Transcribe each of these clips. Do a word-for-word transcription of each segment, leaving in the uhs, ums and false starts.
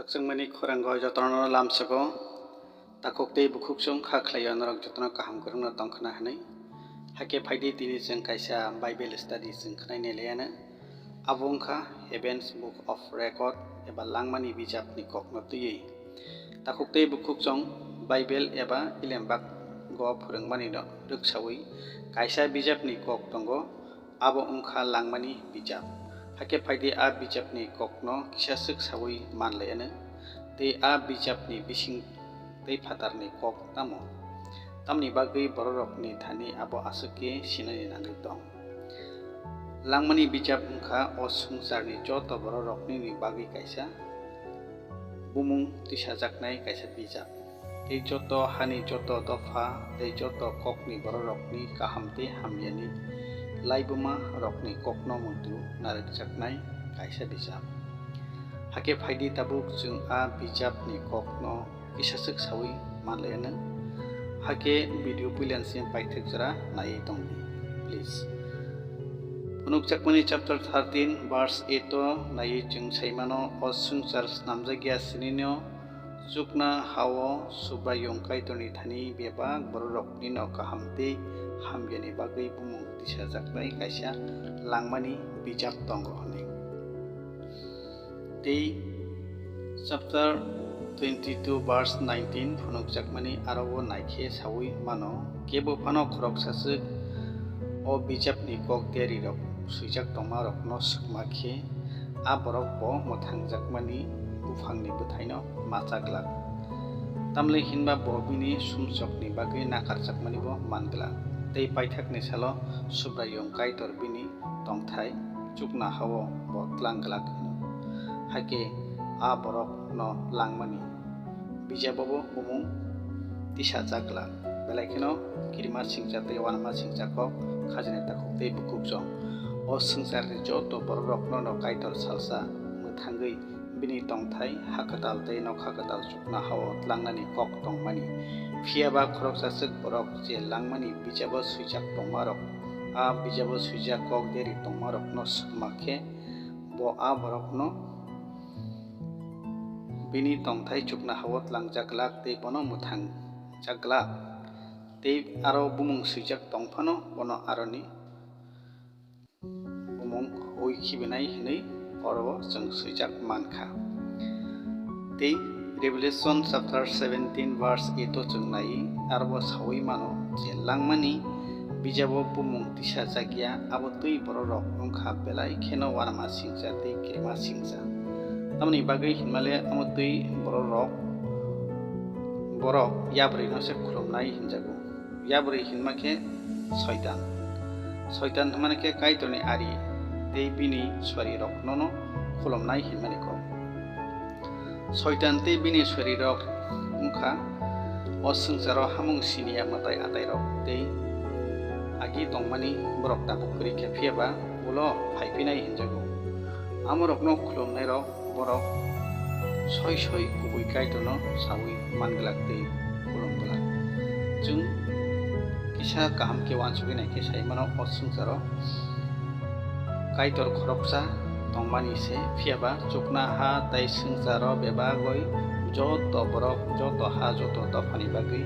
Chwngmani khorang o jotono lamsogo, takhuk tei bukhuk chwng kha khlaio norok jotono kaham kwrwngno tongkhna hwnwi. Hakhe phaidi tini chwng kaisa Bible study chwng khnai nai laiano. Abo wngkha Heavens Book of Record eba langmani bijapni kokno twiwi. Takhuk tei bukhuk chwng Bible eba ilembak go phwrwngmani no rwksawi kaisa bijapni kok tongo, abo wngkha langmani bijap. Hakhe phaidi a bijapni kokno kisa swk sawi manlaiano. Tei a bijapni bising tei phatarni kok tamo? Tamni bagwi bororokni thani abo aswk khe sinani nangwi tong. Langmani bijap wngkha o swngcharni joto bororokni bagwi kaisa bumung tisajaknai kaisa bijap. Tei joto hani joto dopha tei joto kokni bororokni kaham tei hamyani laibuma rokni kokno muitu narwkjaknai kaisa bijap. Hakhe phaidi tabuk chwng a bijapni kokno kisa swk sawi manlaiano. Hakhe video puilan simi paithak jora naiwi tongdi, please. Phunukjakmani chapter thirteen verse eight o naiwi chwng saimano, o swngchar snamjakya sinino chukna hao Subraiyung Kaitorni thani bebak bororokni no kaham tei hamyani bagwi bumung tisajaknai kaisa langmani bijap tongo hwnwi. Tei chapter twenty-two verse nineteen phunukjakmani aro o naikhe sawi mano, kebo phano khoroksa swk o bijapni kok diarirok swijak tongmarokno swkma khe, a borok bo mwthangjakmani buphangni bwthaino macha glak. Tamle hinba bo bini sumsokni bagwi nakarjakmanibo man glak, tei paithakni salo Subraiyung Kaitor bini tongthai chukna hao bo tlang glak hino. Hakhe a borokno langmani bijabo bo bumung tisajak glak. Belai kheno kirima singcha tei uanama singcha kok khajani takhuk tei bukhuk chwng. O swngcharni joto bororokno no Kaitor salsa mwthangwi bini tongthai ha kwtal tei nokha kwtal chukna hao tlangnani kok tongmani. Phiya ba khoroksa swk borok je langmani bijabo swijak tongmarok, a bijabo swijak kok deri tongmarokno swkma khe, bo a borokno bini tongthai chukna hao tlangjak glak tei bono mwthangjak glak, tei aro bumung swijak tong phano bono aroni bumung hui khibinai hwnwi oro chwng swijak man kha. Tei Revelation chapter seventeen verse eight o chwng nai, aro bo sawi mano je langmani bijabo bumung tisajakya, abo twi bororok wngkha belai kheno uanama singcha tei kirima singcha. Tamoni bagwi hinmale amo twi bororok, borok yabrino se khulumnai hinjago. Yabrwi hinma khe Soitan. Soitan hwnmani khe Kaitorni ari tei bini suarirokno no khulumnai hinmani kok. Soitan tei bini suarirok wngkha o swngcharo hamung siniya mwtai atairok tei agi tongmani borok tabuk kwrwi kha, phiya ba ulo phai phinai hinjago. Amorokno khulumnairok borok soi soi kubui Kaitorno saui man glak tei khulum glak. Chwng kisa kaham khe uansugwi nai khe sai mano, o swngcharo Kaitor khoroksa tongmani se, phiya ba chukna ha tei swngcharo bebagwi joto borok, joto ha, joto dophani bagwi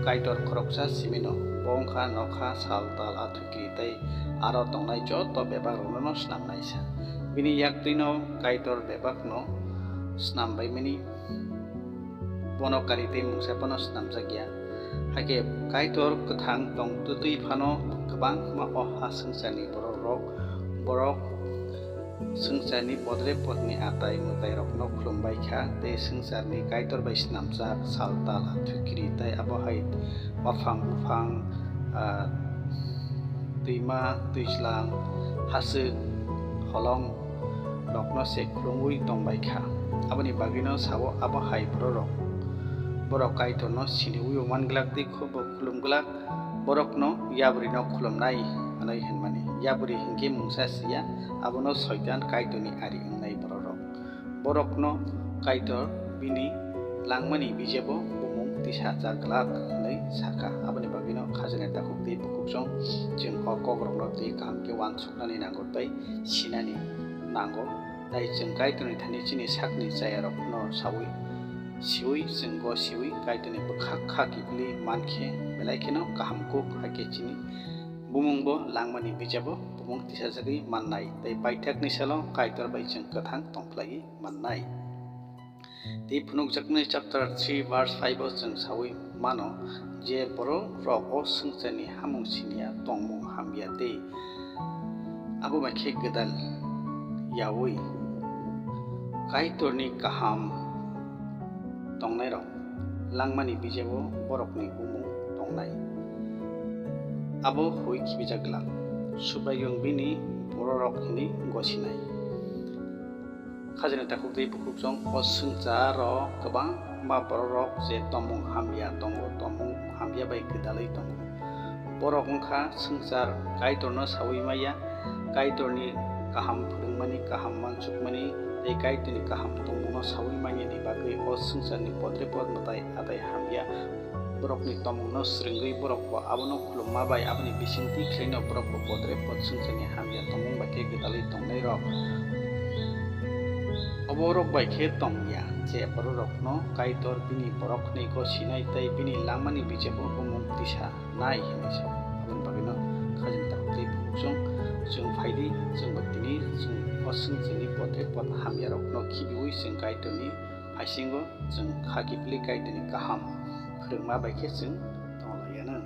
Kaitor khoroksa simino. Bo wngkha nokha, sal, tal, athukiri tei aro tongnai joto bebakrokno snamnaisa. Bini yaktwino Kaitor bebakno snambaimani bono kari tei mungsa phano snamjakya. Hakhe Kaitor kwthang tong twtwi phano kwbangma o ha swngcharni bororok, borok swngcharni podre podni atai mwtairokno khulumbai kha tei swngcharni Kaitor bai snamjak sal tal athukiri tei abo hai waphang buphang, ah, twima, twijlang, haswk, holong rokno se khulumwi tongbai kha. Aboni bagwino sao abo hai bororok, borok Kaitorno siniwi man glak tei khubo khulum glak, borokno yabrino khulumnai hwnwi hwnmani. Yabri hinkhe mungsa siya, abono Soitan Kaitorni ari wngnai bororok. Borokno Kaitor bini langmani bijebo bumung tisajak glak hwnwi sakha. Aboni bagwino khajani takhuk tei bukhuk chwng, chwng o kokrokno tei kaham khe uansuknani nango tei sinani nango. Tai chwng Kaitorni thani chini sakni chayarokno sawi, siwi, chwng go siwi Kaitorni bwkhak kha kiphilwi man khe, belai kheno kaham kuk, hakhe chini bumung bo langmani bijabo bumung tisajagwi mannai, tei paithakni salo Kaitor bai chwng kwthang tongphlaiwi mannai. Tei phunukjaknai chapter three verse five o chwng sawi mano je borok rok o swngcharni hamung siniya tongmung hamya tei abo bai khe gwdal yaui Kaitorni kaham tongnairok langmani bijabo borokni bumung tongnai. Abo hui khibijak glak, Subraiyung bini bororok hwnwi gosinai. Khajani takhuk tei bukhuk chwng o swngcharo kwbangma bororok je tongmung hamya tongo, tongmung hamya bai gwdalwi tongo. Borok wngkha swngchar Kaitorno saui maya, Kaitorni kaham phwrwngmani, kaham wansukmani tei Kaitorni kaham tongmungno saui manyani bagwi o swngcharni podre pod mwtai atai hamya borokni tongmungno swrwngwi borok bo abono khulumma bai aboni bisingtwi khlaino borok bo podre pod swngcharni hamya tongmung bai khe gwdalwi tongnairok. Oborok bai khe tongya je bororokno Kaitor bini borok hwnwi gosinai tei bini langmani bijabo bumung tisanai hwnwi sa. Aboni bagwino khajani takhuk tei bukhuk chwng, chwng phaidi, chwngbo tini chwng o swngcharni podre pod hamyarokno khibiui chwng Kaitorni bisingo chwng kha kiphilwi Kaitorni kaham phwrwngma bai khe chwng tonglaiyano.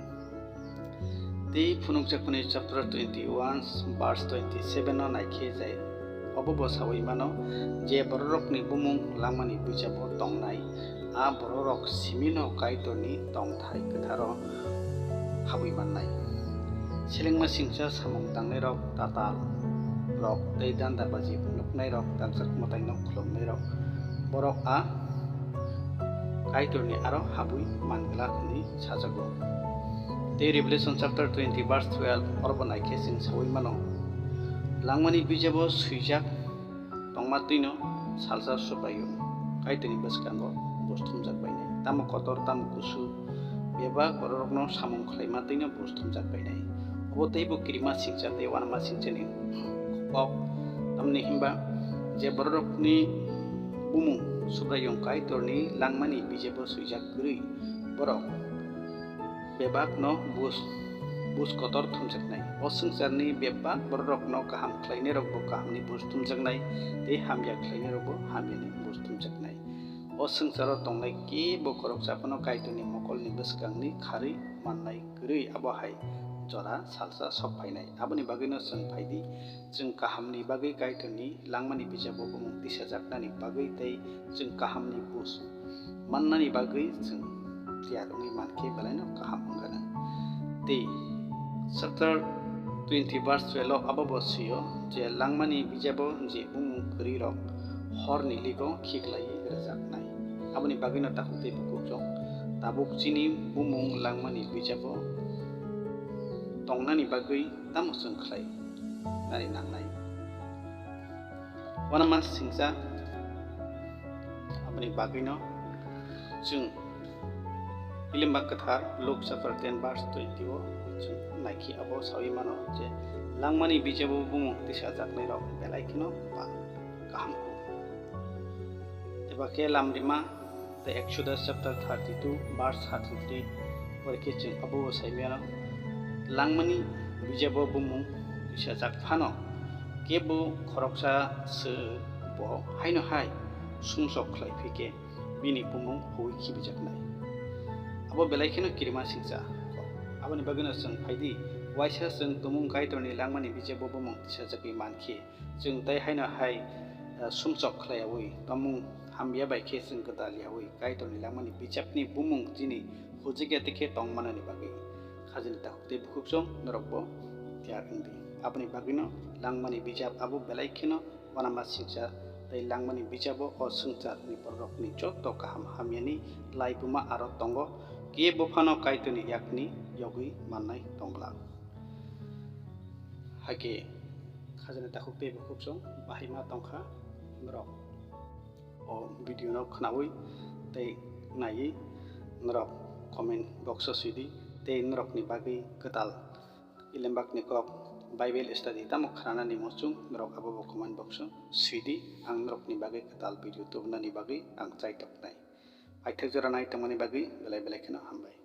Tei phunukjakmani chapter twenty-one verse twenty-seven no naikhe jai obo bo saui mano je bororokni bumung langmani bijabo tongnai, a bororok simino Kaitorni tongthai kwtharo habwi mannai. Selengma singcha samung tangnairok, tatal rok tei danda baji phunuknairok, dakjak mwtaino khulumnairok, borok a Kaitorni aro habwi man glak hwnwi sajago. Tei Revelation chapter twenty verse twelve orobo naikhe chwng saui mano, langmani bijabo swijak tongma twino salsa Subraiyung Kaitorni bwskango buj thumjak bainai. Tamo kotor, tamo kusu, bebak bororokno samung khlaima twino buj thumjak bainai. Obo teibo kirima singcha tei uanama singchani kok, tamni hwnba je bororokni bumung Subraiyung Kaitorni langmani bijabo swijak kwrwi borok bebakno buj, buj kotor thumjaknai. O swngcharni bebak bororokno kaham khlainairokbo kahamni buj thumjaknai, tei hamya khlainairokbo hamyani buj thumjaknai. O swngcharo tongnai kebo khoroksa phano Kaitorni mokolni bwskangni kharwi mannai kwrwi abo hai jora salsa sok phainai. Aboni bagwino chwng phaidi, chwng kahamni bagwi Kaitorni langmani bijabo bumung tisajaknani bagwi tei chwng kahamni buj mannani bagwi chwng tiyar wngwi mankhe belaino kaham wngano. Tei chapter twenty verse twelve o abo bo swi-o je langmani bijabo je bumung kwrwirok horni ligo khiklaiwi rwjaknai. Aboni bagwino takhuk tei bukhuk chwng tabuk chini bumung langmani bijabo tongnani bagwi tamo chwng khlai nani nangnai. Uanama singcha aboni bagwino chwng Ilimba Kwthar Luke chapter ten verse twenty o chwng naikhe abo saui mano je langmani bijabo bumung tisajaknairok belai kheno ba kaham kuk. Eba khe lamrima tei Exodus chapter thirty-two verse thirty-three, pore khe chwng abo bo sai mano, langmani bijabo bumung tisajak phano kebo khoroksa se bo haino hai sumsok khlai phi khe bini bumung hui khibijaknai. Abo belai kheno kirima singcha. Aboni bagwino chwng phaidi, waisa chwng tumung Kaitorni langmani bijabo bumung tisajagwi mankhe, chwng tei haino hai, eh, sumsok khlaiyaui, tongmung hamya bai khe chwng gwdal yaui Kaitorni langmani bijapni bumung chini hujik ya tikhe tong manani bagwi. Khajani takhuk tei bukhuk chwng norokbo tiyar wngdi. Aboni bagwino langmani bijap abo belai kheno uanama singcha tei langmani bijabo o swngcharni bororokni joto kaham hamyani laibuma aro tongo, kebo phano Kaitorni yakni yogwi mannai tongglak. Hakhe khajani takhuk tei bukhuk chwng bahai ma tongkha norok o video no khnaui tei naiwi norok comment box o swidi tei norokni bagwi kwtal Ilembakni kok Bible study tamo khnanani muchung norok abobo comment box o swidi, ang norokni bagwi kwtal video tubunani bagwi ang chai toknai. Paithak jora nai tongmani bagwi belai belai kheno hambai.